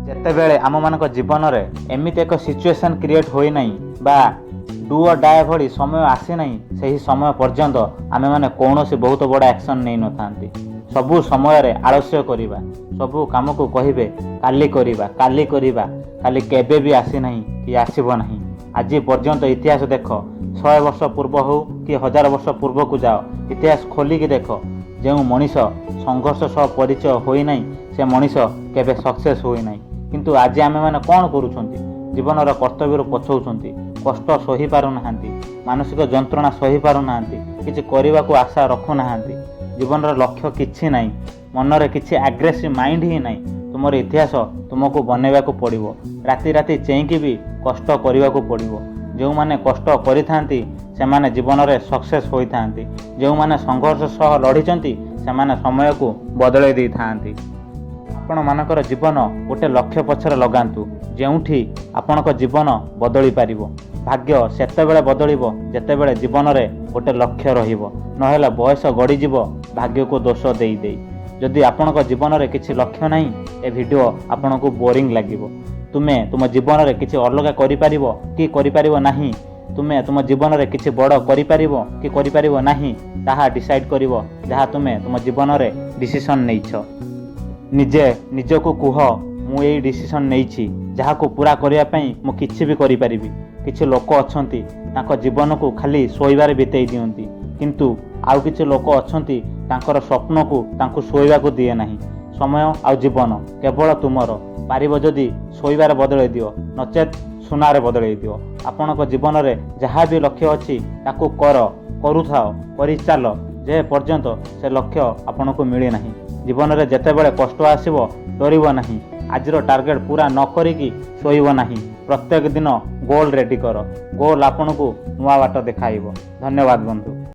ଯେତେବେଳେ ଆମମାନଙ୍କ ଜୀବନରେ ଏମିତି ଏକ ସିଚୁଏସନ୍ କ୍ରିଏଟ୍ ହୋଇନାହିଁ ବା ଡୁ ଅର୍ ଡାଏ ଭଳି ସମୟ ଆସିନାହିଁ, ସେହି ସମୟ ପର୍ଯ୍ୟନ୍ତ ଆମେମାନେ କୌଣସି ବହୁତ ବଡ଼ ଆକ୍ସନ୍ ନେଇନଥାନ୍ତି। ସବୁ ସମୟରେ ଆଳସ୍ୟ କରିବା, ସବୁ କାମକୁ କହିବେ କାଲି କରିବା, କାଲି କରିବା। କାଲି କେବେ ବି ଆସିନାହିଁ କି ଆସିବ ନାହିଁ। ଆଜି ପର୍ଯ୍ୟନ୍ତ ଇତିହାସ ଦେଖ, 100 ବର୍ଷ ପୂର୍ବ ହଉ କି 1000 ବର୍ଷ ପୂର୍ବକୁ ଯାଅ, ଇତିହାସ ଖୋଲିକି ଦେଖ, ଯେଉଁ ମଣିଷ ସଂଘର୍ଷ ସହ ପରିଚୟ ହୋଇନାହିଁ, ସେ ମଣିଷ କେବେ ସକ୍ସେସ୍ ହୋଇନାହିଁ। କିନ୍ତୁ ଆଜି ଆମେମାନେ କ'ଣ କରୁଛନ୍ତି? ଜୀବନର କର୍ତ୍ତବ୍ୟରୁ ପଛଉଛନ୍ତି, କଷ୍ଟ ସହିପାରୁନାହାନ୍ତି, ମାନସିକ ଯନ୍ତ୍ରଣା ସହିପାରୁନାହାନ୍ତି, କିଛି କରିବାକୁ ଆଶା ରଖୁନାହାନ୍ତି। ଜୀବନର ଲକ୍ଷ୍ୟ କିଛି ନାହିଁ, ମନରେ କିଛି ଆଗ୍ରେସିଭ୍ ମାଇଣ୍ଡ ହିଁ ନାହିଁ। ତୁମର ଇତିହାସ ତୁମକୁ ବନେଇବାକୁ ପଡ଼ିବ। ରାତି ରାତି ଚେଇଁକି ବି କଷ୍ଟ କରିବାକୁ ପଡ଼ିବ। ଯେଉଁମାନେ କଷ୍ଟ କରିଥାନ୍ତି, ସେମାନେ ଜୀବନରେ ସକ୍ସେସ୍ ହୋଇଥାନ୍ତି। ଯେଉଁମାନେ ସଂଘର୍ଷ ସହ ଲଢ଼ିଛନ୍ତି, ସେମାନେ ସମୟକୁ ବଦଳାଇ ଦେଇଥାନ୍ତି। ଆପଣମାନଙ୍କର ଜୀବନ ଗୋଟେ ଲକ୍ଷ୍ୟ ପଛରେ ଲଗାନ୍ତୁ, ଯେଉଁଠି ଆପଣଙ୍କ ଜୀବନ ବଦଳି ପାରିବ। ଭାଗ୍ୟ ସେତେବେଳେ ବଦଳିବ, ଯେତେବେଳେ ଜୀବନରେ ଗୋଟେ ଲକ୍ଷ୍ୟ ରହିବ। ନହେଲେ ବୟସ ଗଡ଼ିଯିବ ଭାଗ୍ୟକୁ ଦୋଷ ଦେଇ ଦେଇ। ଯଦି ଆପଣଙ୍କ ଜୀବନରେ କିଛି ଲକ୍ଷ୍ୟ ନାହିଁ, ଏ ଭିଡ଼ିଓ ଆପଣଙ୍କୁ ବୋରିଂ ଲାଗିବ। ତୁମେ ତୁମ ଜୀବନରେ କିଛି ଅଲଗା କରିପାରିବ କି କରିପାରିବ ନାହିଁ, ତୁମେ ତୁମ ଜୀବନରେ କିଛି ବଡ଼ କରିପାରିବ କି କରିପାରିବ ନାହିଁ, ତାହା ଡିସାଇଡ଼୍ କରିବ ଯାହା ତୁମେ ତୁମ ଜୀବନରେ ଡିସିସନ୍ ନେଇଛ। ନିଜେ ନିଜକୁ କୁହ, ମୁଁ ଏଇ ଡିସିସନ୍ ନେଇଛି, ଯାହାକୁ ପୂରା କରିବା ପାଇଁ ମୁଁ କିଛି ବି କରିପାରିବି। କିଛି ଲୋକ ଅଛନ୍ତି, ତାଙ୍କ ଜୀବନକୁ ଖାଲି ଶୋଇବାରେ ବିତେଇ ଦିଅନ୍ତି। କିନ୍ତୁ ଆଉ କିଛି ଲୋକ ଅଛନ୍ତି, ତାଙ୍କର ସ୍ୱପ୍ନକୁ ତାଙ୍କୁ ଶୋଇବାକୁ ଦିଏ ନାହିଁ। ସମୟ ଆଉ ଜୀବନ କେବଳ ତୁମର। ପାରିବ ଯଦି ଶୋଇବାରେ ବଦଳାଇ ଦିଅ, ନଚେତ୍ ସୁନାରେ ବଦଳାଇ ଦିଅ। ଆପଣଙ୍କ ଜୀବନରେ ଯାହା ବି ଲକ୍ଷ୍ୟ ଅଛି, ତାକୁ କର, କରୁଥାଅ, କରିଚାଲ, ଯେ ପର୍ଯ୍ୟନ୍ତ ସେ ଲକ୍ଷ୍ୟ ଆପଣଙ୍କୁ ମିଳିନାହିଁ। ଜୀବନରେ ଯେତେବେଳେ କଷ୍ଟ ଆସିବ, ଡରିବ ନାହିଁ। ଆଜିର ଟାର୍ଗେଟ୍ ପୂରା ନ କରିକି ଶୋଇବ ନାହିଁ। ପ୍ରତ୍ୟେକ ଦିନ ଗୋଲ୍ ରେଡ଼ି କର। ଗୋଲ୍ ଆପଣଙ୍କୁ ନୂଆ ବାଟ ଦେଖାଇବ। ଧନ୍ୟବାଦ ବନ୍ଧୁ।